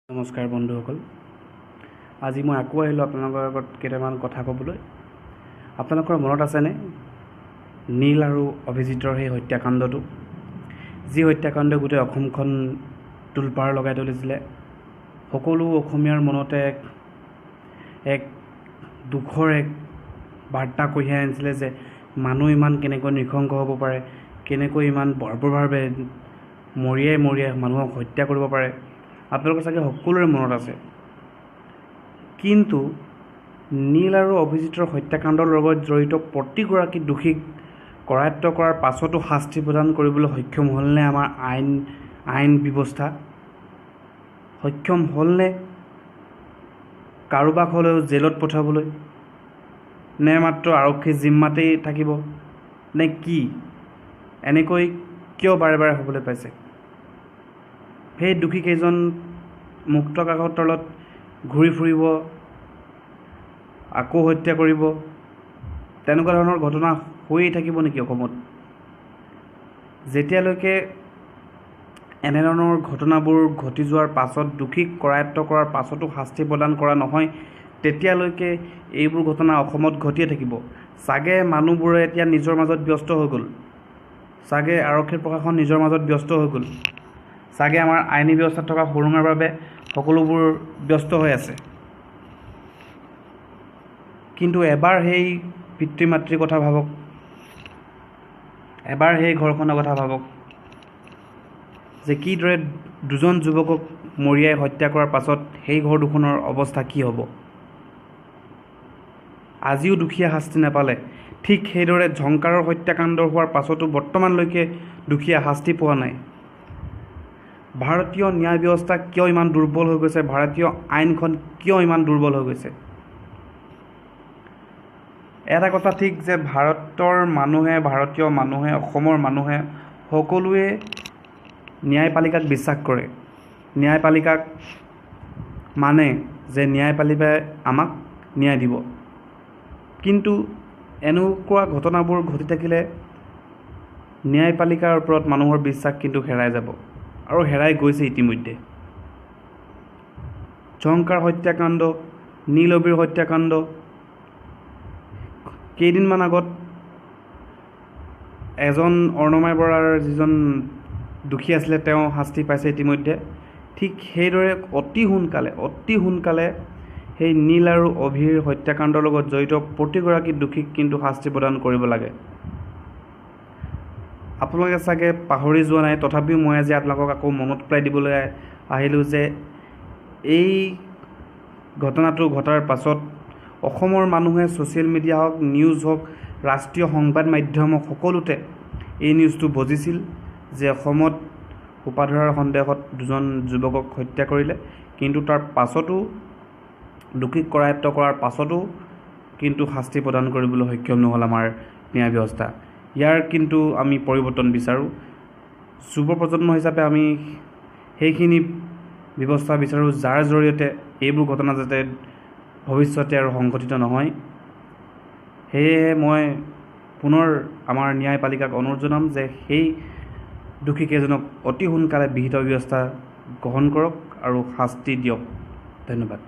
নমস্কাৰ বন্ধুসকল, আজি মই আকৌ আহিলোঁ আপোনালোকৰ আগত কেইটামান কথা ক'বলৈ। আপোনালোকৰ মনত আছেনে নীল আৰু অভিজিতৰ সেই হত্যাকাণ্ডটো, যি হত্যাকাণ্ডই গোটেই অসমখন তোলপাৰ লগাই তুলিছিলে? সকলো অসমীয়াৰ মনতে এক দুখৰ এক বাৰ্তা কঢ়িয়াই আনিছিলে যে মানুহ ইমান কেনেকৈ নৃশংস হ'ব পাৰে, কেনেকৈ ইমান বৰ্বৰভাৱে মৰিয়াই মৰিয়াই মানুহক হত্যা কৰিব পাৰে। আপোনালোকৰ চাগে সকলোৰে মনত আছে। কিন্তু নীল আৰু অভিজিতৰ হত্যাকাণ্ডৰ লগত জড়িত প্ৰতিগৰাকী দোষীক কৰায়ত্ব কৰাৰ পাছতো শাস্তি প্ৰদান কৰিবলৈ সক্ষম হ'লনে আমাৰ আইন ব্যৱস্থা? সক্ষম হ'লনে কাৰোবাক হ'লেও জেলত পঠাবলৈ, নে মাত্ৰ আৰক্ষীৰ জিম্মাতেই থাকিব নে কি? এনেকৈ কিয় বাৰে বাৰে হ'বলৈ পাইছে? সেই দোষীকেইজন মুক্ত আকাশৰ তলত ঘূৰি ফুৰিব, আকৌ হত্যা কৰিব, তেনেকুৱা ধৰণৰ ঘটনা হৈয়ে থাকিব নেকি অসমত? যেতিয়ালৈকে এনেধৰণৰ ঘটনাবোৰ ঘটি যোৱাৰ পাছত দোষীক কৰায়ত্ব কৰাৰ পাছতো শাস্তি প্ৰদান কৰা নহয়, তেতিয়ালৈকে এইবোৰ ঘটনা অসমত ঘটিয়ে থাকিব। চাগে মানুহবোৰে এতিয়া নিজৰ মাজত ব্যস্ত হৈ গ'ল, চাগে আৰক্ষী প্ৰশাসন নিজৰ মাজত ব্যস্ত হৈ গ'ল, চাগে আমাৰ আইনী ব্যৱস্থাত থকা সুৰুঙাৰ বাবে সকলোবোৰ ব্যস্ত হৈ আছে। কিন্তু এবাৰ সেই পিতৃ মাতৃৰ কথা ভাবক, এবাৰ সেই ঘৰখনৰ কথা ভাবক যে কিদৰে দুজন যুৱকক মৰিয়াই হত্যা কৰাৰ পাছত সেই ঘৰ দুখনৰ অৱস্থা কি হ'ব। আজিও দুখীয়া শাস্তি নাপালে। ঠিক সেইদৰে ঝংকাৰৰ হত্যাকাণ্ড হোৱাৰ পাছতো বৰ্তমানলৈকে দুখীয়া শাস্তি পোৱা নাই। ভাৰতীয় ন্যায় ব্যৱস্থা কিয় ইমান দুৰ্বল হৈ গৈছে? ভাৰতীয় আইনখন কিয় ইমান দুৰ্বল হৈ গৈছে? এটা কথা ঠিক যে ভাৰতৰ মানুহে, ভাৰতীয় মানুহে, অসমৰ মানুহে সকলোৱে ন্যায়পালিকাক বিশ্বাস কৰে, ন্যায়পালিকাক মানে যে ন্যায়পালিকাই আমাক ন্যায় দিব। কিন্তু এনেকুৱা ঘটনাবোৰ ঘটি থাকিলে ন্যায়পালিকাৰ ওপৰত মানুহৰ বিশ্বাস কিন্তু হেৰাই যাব, আৰু হেৰাই গৈছে ইতিমধ্যে। ঝংকাৰ হত্যাকাণ্ড, নীল অবিৰ হত্যাকাণ্ড, কেইদিনমান আগত এজন অৰ্ণমাই বৰাৰ যিজন দোষী আছিলে তেওঁ শাস্তি পাইছে ইতিমধ্যে। ঠিক সেইদৰে অতি সোনকালে সেই নীল আৰু অভিৰ হত্যাকাণ্ডৰ লগত জড়িত প্ৰতিগৰাকী দোষীক কিন্তু শাস্তি প্ৰদান কৰিব লাগে। আপোনালোকে চাগে পাহৰি যোৱা নাই, তথাপিও মই আজি আপোনালোকক আকৌ মনত পেলাই দিবলৈ আহিলোঁ যে এই ঘটনাটো ঘটাৰ পাছত অসমৰ মানুহে ছ'চিয়েল মিডিয়া হওক, নিউজ হওক, ৰাষ্ট্ৰীয় সংবাদ মাধ্যম হওক, সকলোতে এই নিউজটো বজিছিল যে অসমত সোপাধৰাৰ সন্দেহত দুজন যুৱকক হত্যা কৰিলে। কিন্তু তাৰ পাছতো দোষীক কৰায়ত্ব কৰাৰ পাছতো কিন্তু শাস্তি প্ৰদান কৰিবলৈ সক্ষম নহ'ল আমাৰ ন্যায় ব্যৱস্থা। ইয়াৰ কিন্তু আমি পৰিৱৰ্তন বিচাৰোঁ। যুৱ প্ৰজন্ম হিচাপে আমি সেইখিনি ব্যৱস্থা বিচাৰোঁ যাৰ জৰিয়তে এইবোৰ ঘটনা যাতে ভৱিষ্যতে আৰু সংঘটিত নহয়। সেয়েহে মই পুনৰ আমাৰ ন্যায়পালিকাক অনুৰোধ জনাম যে সেই দোষীকেইজনক অতি সোনকালে বিহিত ব্যৱস্থা গ্ৰহণ কৰক আৰু শাস্তি দিয়ক। ধন্যবাদ।